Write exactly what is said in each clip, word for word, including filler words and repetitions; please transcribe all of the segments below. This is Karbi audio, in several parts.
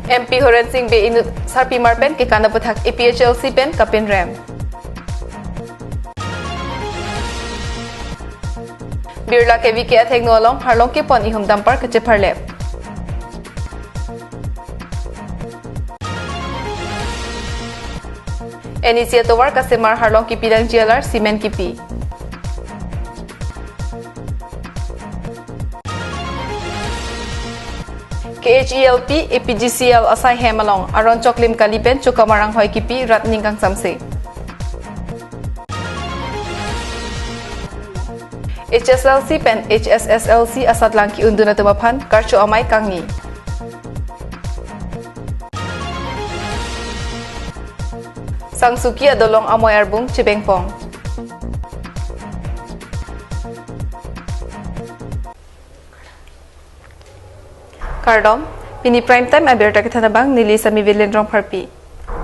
M P Horen Sing Bey inut sarpimar pen kekan aputhak A P H L C pen kapinrem. Birla K V K athengno along harlong kepon ihum dumper kachepharlep. N E C atovar kasemar harlong kipi nangji alar cement kipi. K H E L P, A P G C L asai hem along aron choklim kali pen chokamar anghoi kipi rat ning kangsamse. H S L C pen H S S L C asatlang ki-undun atum aphan karcho amei kangni. Sangsuki adolong amoi arbung chebengpong. Kardom, pini prime time abirta kethan abang neli Sami Velen Rongpharpi.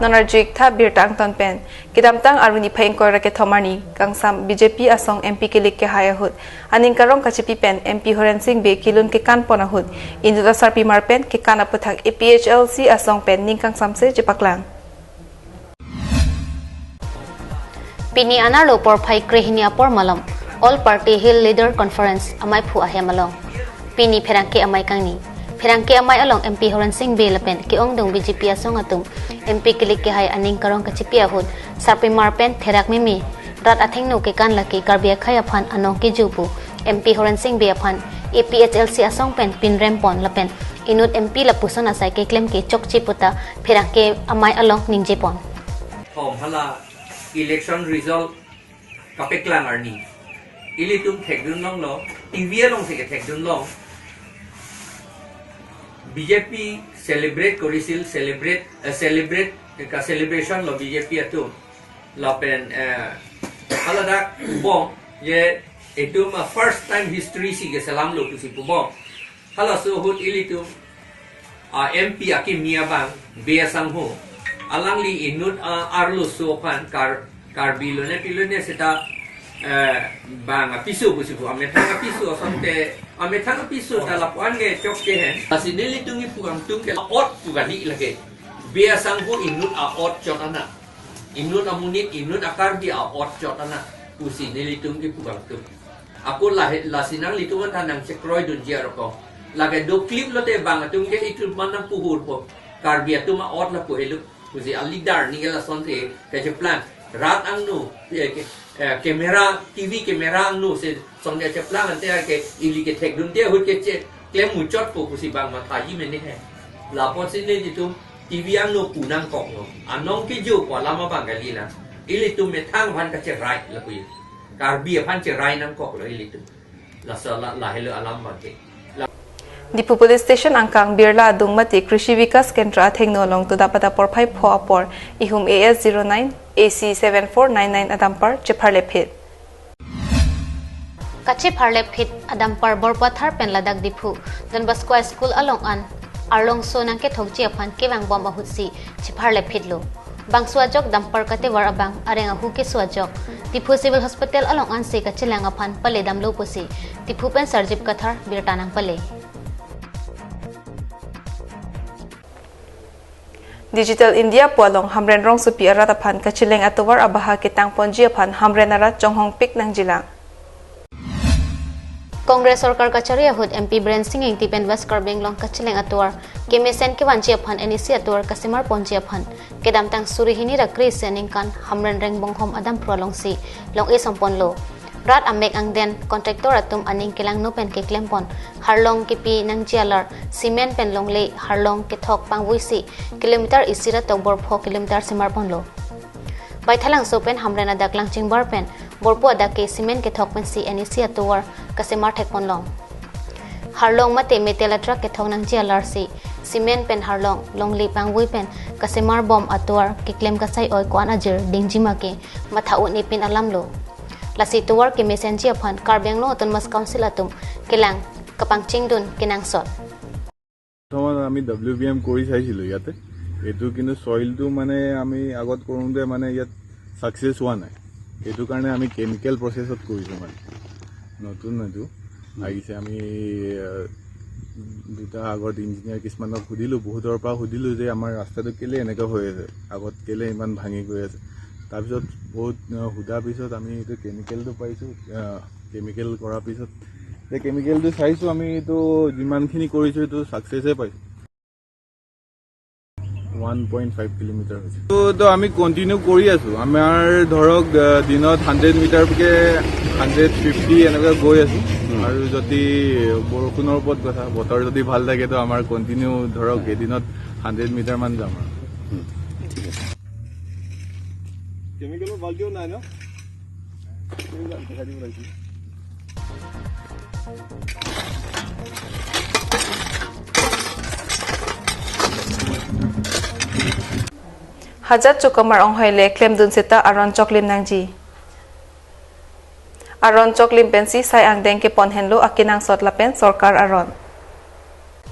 Non arju-ik tha birta angton pen. Kedamtang Arni phai ingkoi ra kethom arni kangsam B J P asong M P kilik kehai ahut aning karong kachepi pen M P Horen Sing Bey kelun kekan pon ahut inut asarpimar pen kekan aputhak A P H L C asong pen ning kangsamse chepaklang. Pini anerlo porphai krehini apor malom All Party Hill Leader Conference amaiphu ahem along pini pherangke amei kangni. Pherangke amei along M P Horen Sing Bey lapen ke-ongdung B J P asong atum M P kilik kehai aning karong kachepi ahut sarpimar pen therak meme rat athengno kekan lake Karbi akhei aphan anong keju pu M P Horen Sing Bey aphan A P H L C asong pen pinrem pon lapen inut M P lapuson asai keklem ke chokche puta pherangke amei along ningje pon. Thom hala election result kapeklang arni. Ilitum thekdun longlo, T V alongsi kethekdun long. B J P celebrate korisil, celebrate, eh, celebrate, ka celebration lo B J P atum. Lapen, eh, haladak bom, ye itum, ah, first time history si keselam lo pusi pubom. Halaso ahut ilitum, ah, M P akimi abang, Bey asangho. Alangli inut, ah, arloso aphan Kar-, Karbi lone pilone seta, eh, bang apiso pusi pu. Amethang apiso asonte, amethang apiso ta lapuan ke chokche hen. Lasi nelitum kipu kangtung ke ot pu kali lake. Bey asangho inut a-ot chot anak. Inut amonit, inut a-Karbi a-ot chot anak pusi nelitum kipu kangtung. Ako lahe, lasi nanglitum aphan nangchekroidunji arokok. Lake doklip lote bang atum ke itum aphan nangpuhurpo. Karbi atum a-ot lapu helo. Pusi a-leader ni ke lasonte kacheplang. Rat angno, eh, ke, eh, camera, T V camera angno si sonte cheplang ante ke ili kethekdunde ahut keche klem muchotpo pusi bang mathaji mene he. Lapusi nelitum T V angno pu nangkoklo. Anong keju pu alam abang kali la. Ilitum methang aphan kacherai lapu. Karbi aphan cherai nangkoklo ilitum. Laso la, lahelo alam abang ke. La- Diphu Police Station angkang Birla adung mate Krishi Vikas Kendra athengno along toda pada porphai pho apor ihum A S zero nine A C seven four nine nine a-dumper chepharlephit. Kachepharlephit a-dumper Borpathar pen ladak Diphu Don Bosco High School along an arlongso nangkethokji aphan kevangbom ahutsi chepharlephitlo. Bangso ajok dumper katevar abang areng ahu keso ajok Diphu Civil Hospital along ansi kachelang aphan paledamlo pusi Diphu pen Sarjip Kathar birta nangpale. Digital India pu along Hamren rongsopi arat aphan kacheleng atovar abaha ketang ponji aphan Hamren arat chonghongpik nangjilang. Congress sorkar kachari ahut M P Biren Singh Engti pen West Karbi Anglong kacheleng atovar kemesen kevanji aphan N E C atovar kasemar ponji aphan kedamtang suri hini ra kre-isi aningkan Hamren Rengbonghom adamphru alongsi long-e somponlo. Rat amek angden contractor atum aning kelangno pen keklem pon harlong kipi nangji alar cement pen longle harlong kethok pangvuisi kilometer isi ra tokbor pho kilometer semar ponlo. Baithalangso pen Hamren adak Langchingbar pen Borpo adak ke cement kethok pensi N E C atovar kasemar thekponlong. Harlong mate metal a-truck kethok nangji alarsi cement pen harlong longle pangvui pen kasemar bom atovar keklem kasai-oi ko-an ajir dingji ma ke matha un-e pin alamlo. Lasi tovar kemesenji aphan Karbi Anglong Autonomous Council atum kelang kapangchingdun kenangsot. প্ৰথমত আমি W B M কৰি চাইছিলোঁ ইয়াতে। এইটো কিন্তু চইলটো মানে আমি আগত কৰোঁতে মানে ইয়াত ছাকচেছ হোৱা নাই, সেইটো কাৰণে আমি কেমিকেল প্ৰচেছত কৰিছোঁ। মানে নতুন এইটো আহিছে, আমি আহ, এতিয়া আগত ইঞ্জিনিয়াৰ কিছুমানক সুধিলোঁ, বহুতৰ পৰা সুধিলোঁ যে আমাৰ ৰাস্তাটো কেলে এনেকৈ হৈ আছে, আগত কেলে ইমান ভাঙি গৈ আছে। তাৰপিছত বহুত, আহ, সোধাৰ পিছত আমি এইটো কেমিকেলটো পাইছোঁ। আহ, কেমিকেল কৰাৰ পিছত যে কেমিকেলটো চাইছোঁ আমি, এইটো যিমানখিনি কৰিছোঁ এইটো ছাকচেছে পাইছোঁ। ওৱান পইণ্ট ফাইভ কিলোমিটাৰ হৈছে। তো, তো আমি কণ্টিনিউ কৰি আছোঁ। আমাৰ ধৰক, আহ, দিনত হাণ্ড্ৰেড মিটাৰলৈকে হাণ্ড্ৰেড ফিফটি এনেকৈ গৈ আছোঁ। আৰু যদি বৰষুণৰ ওপৰত কথা, বতৰ যদি ভাল থাকে তো আমাৰ কণ্টিনিউ ধৰক এদিনত হাণ্ড্ৰেড মিটাৰমান যাম আৰু। ঠিক আছে। কেমিকেলৰ বাল্টিও নাই ন? Hajat chokomar onghoi le klemdun seta aron choklim nangji. Aron choklim pensi sai angdeng kepon henlo akenangsot lapen sorkar aron.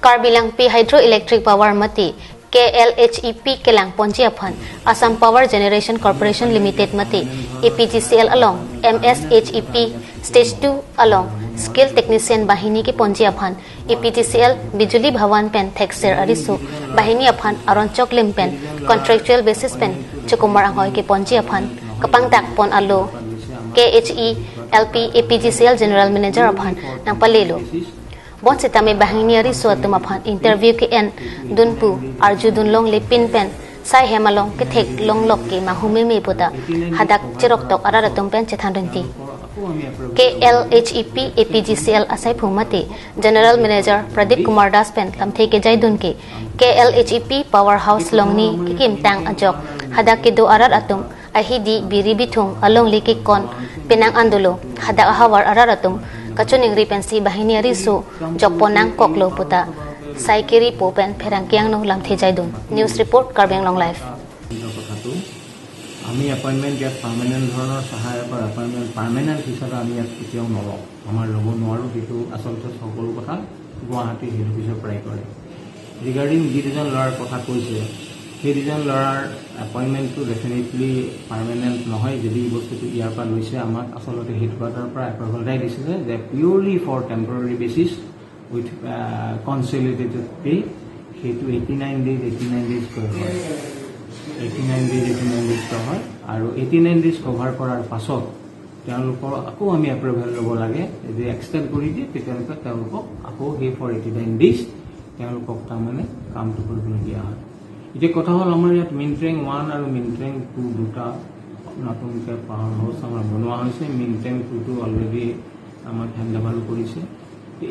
Karbi Langpi Hydroelectric Power mate K L H E P kelang ponji aphan Assam Power Generation Corporation Limited mate A P G C L along M S H E P Stage two along Skill Technician bahini keponji aphan A P G C L Bijuli Bhawan pen thekser ariso bahini aphan aron choklim pen contractual basis pen chokomar onghoi keponji aphan kapangdak pon alo K H E L P A P G C L General Manager aphan nangpalelo. Bonsitame bahini ariso atum aphan interview ke-en dun pu arjudun longle pin pen sai hem along kethek longlok ke mahu meme puta hadak cheroktok arat atum pen chethan dunti. K L H E P A P G C L asaiphu mate General Manager Pradip Kumar Das pen lamthe kejaidun ke K L H E P Power House longni kekimtang ajok hadak kedo arat atum ahidi biri bithung alongle kekon penang an dolo, hadak ahavar arat atum kachiningri pensi bahini ariso jokpon nangkoklo puta sai keri po pen pherangke angno lamthe jaidun. News report, Karbi Anglong Live. কথাটো আমি এপইণ্টমেণ্ট ইয়াত পাৰ্মানেণ্ট ধৰণৰ সহায়কৰ appointment permanent হিচাপে আমি ইয়াত কেতিয়াও নলওঁ, আমাৰ ল'ব নোৱাৰোঁ। সেইটো আচলতে সকলো কথা গুৱাহাটী হেড অফিচৰ পৰাই কৰে। ৰিগাৰ্ডিং যি দুজন ল'ৰাৰ কথা কৈছে, সেই দুজন ল'ৰাৰ এপইণ্টমেণ্টটো ডেফিনেটলি পাৰ্মানেণ্ট নহয়। যদি এই বস্তুটো ইয়াৰ পৰা লৈছে, আমাক আচলতে হেডকোৱাৰ্টাৰৰ পৰা এপ্ৰুভেল এটাই দিছিলে যে purely for temporary basis with consolidated pay, সেইটো eighty nine days eighty nine days cover হয়, eighty nine days eighty nine days cover. আৰু এইটি নাইন ডেইজ কভাৰ কৰাৰ পাছত তেওঁলোকৰ আকৌ আমি এপ্ৰুভেল ল'ব লাগে। যদি এক্সটেণ্ড কৰি দিয়ে, তেতিয়ালৈকে তেওঁলোকক আকৌ সেই ফৰ এইটি নাইন ডেইজ তেওঁলোকক তাৰমানে কামটো কৰিবলৈ দিয়া হয়। এতিয়া কথা হ'ল, আমাৰ ইয়াত মিনট্ৰেং ওৱান আৰু মিনট্ৰেং টু দুটা নতুনকৈ পাৱাৰ হাউচ আমাৰ বনোৱা হৈছে। মিনট্ৰেং টুটো অলৰেডি আমাক হেণ্ড অভাৰো কৰিছে।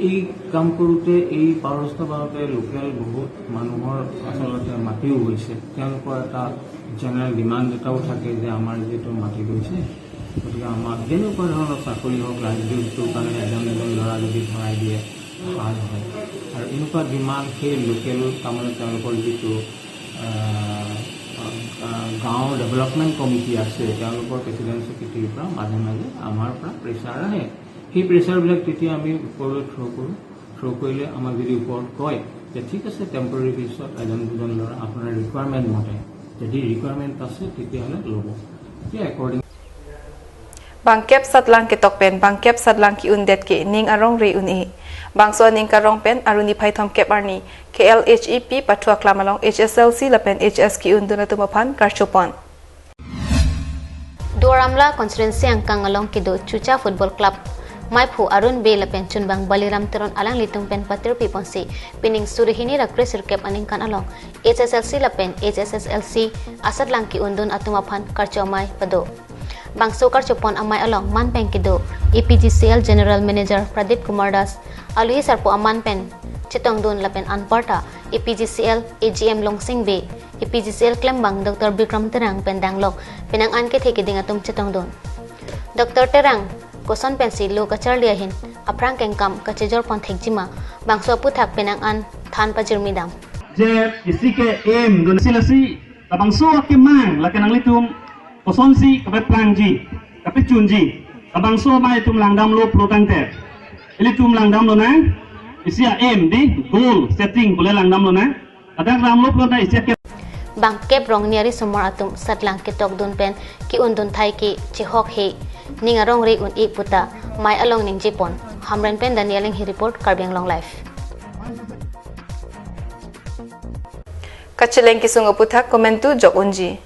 এই কাম কৰোঁতে, এই পাৱাৰ হাউচটো বনাওঁতে লোকেল বহুত মানুহৰ আচলতে মাটিও গৈছে। তেওঁলোকৰ এটা জেনেৰেল ডিমাণ্ড এটাও থাকে যে আমাৰ যিহেতু মাটি গৈছে, গতিকে আমাক যেনেকুৱা ধৰণৰ চাকৰি হওক, লাইভলিহুডটোৰ কাৰণে এজন এজন ল'ৰা যদি ভৰাই দিয়ে ভাল হয়। আৰু এনেকুৱা ডিমাণ্ড সেই লোকেল, তাৰমানে তেওঁলোকৰ যিটো গাঁৱৰ ডেভেলপমেণ্ট কমিটি আছে, তেওঁলোকৰ প্ৰেচিডেণ্ট ছেক্ৰেটেৰীৰ পৰা মাজে মাজে আমাৰ পৰা প্ৰেছাৰ আহে। সেই প্ৰেছাৰবিলাক তেতিয়া আমি ওপৰলৈ থ্ৰ' কৰোঁ। থ্ৰ' কৰিলে আমাক যদি ওপৰত কয় যে ঠিক আছে, টেম্পৰেৰী বেচিছত এজন দুজন ল'ৰা আপোনাৰ ৰিকুৱাৰমেণ্ট মতে, যদি ৰিকুৱাৰমেণ্ট আছে তেতিয়াহ'লে ল'ব। এতিয়া according Bangkep satlang ketok pen bangkep satlang ke-undet ke ning arong re un-e. Bangso aning karong pen aruni phai thomkep arni K L H E P pathu aklam along H S L C lapen H S ke-undun atum aphan karchopon. Duar Amla constituency angkang along kedo Chucha Football Club maiphu Arun Bey lapen chunbang Baliram Teron alanglitum pen patirpi ponsi pining suri hini ra kre sirkep aningkan along H S L C lapen H S S L C asatlang ke-undun atum aphan karcho amei pado. Bangso karchopon amei along man pen kedo A P G C L General Manager Pradip Kumar Das, aluhi sarpo aman pen chetongdun lapen anparta A P G C L A G M Longsing Bey, A P G C L klembang Doctor Bikram Terang pen danglok penang an kethe keding atum chetongdun. Doctor Terang koson pensi lo kacharli ahin aphrang kengkam kachejor pon thekjima, bangso aputhak penang an than pajirmi dam. Je isi ke aim dun silasi labangso akemang lake nanglitum kosonsi kapeplangji, kapechunji, labangso amei itum langdamlo pulo tangte, ilitum langdamlonang, isi a-aim di goal setting pule langdamlonang, adang langdamlo pulo ta isi ake. Bangkep rong niari somar atum satlang ketokdun pen ke-undun thai ke chehok he ning arong re un-e puta mei along ningjepon. Hamren pen Daniel Enghi report, Karbi Anglong Live. Kacheleng kesung aputhak komantu jok unji.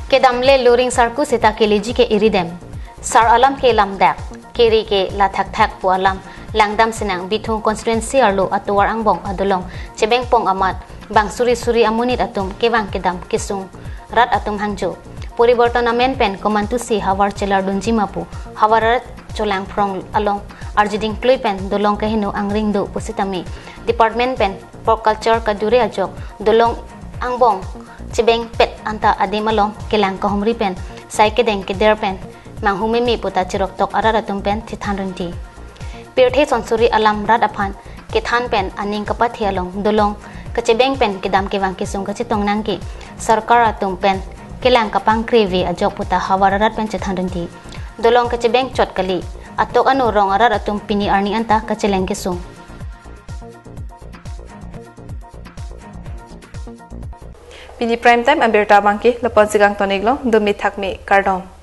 Kedam le luring sarku seta keleji ke iridem. Sar alam ke lamdak, kere ke lathakthak pu alam langdam sinang Bithung constituency arlo atovar angbong adolong chebengpong amat bang suri suri amonit atum kevang kedam kesung rat atum hangjo. Poriborton amen pen komantusi havar chelar dunji ma pu havar rat cholang phrong along arjiding klui pen dolong keheno angring do pusitame department pen pop culture kadure ajok dolong angbong chebengpet anta adim along kelang kahumri pen sai kedeng keder pen manghu meme puta chiroktok arat atum pen thethan rinti. Pirthe sonsuri alam rat aphan kethan pen aning kapathe along dolong kachebeng pen kedam kevang kesung kachetong nangke sarkar atum pen kelang kapangkreve ajok puta havar arat pen chethan rinti. Dolong kachebeng chot kali, atok ano rong arat atum pini arni anta kacheleng kesung. Pini prime time abirta abangke lapu-an si kangton-iklo, dome thakme, kardom.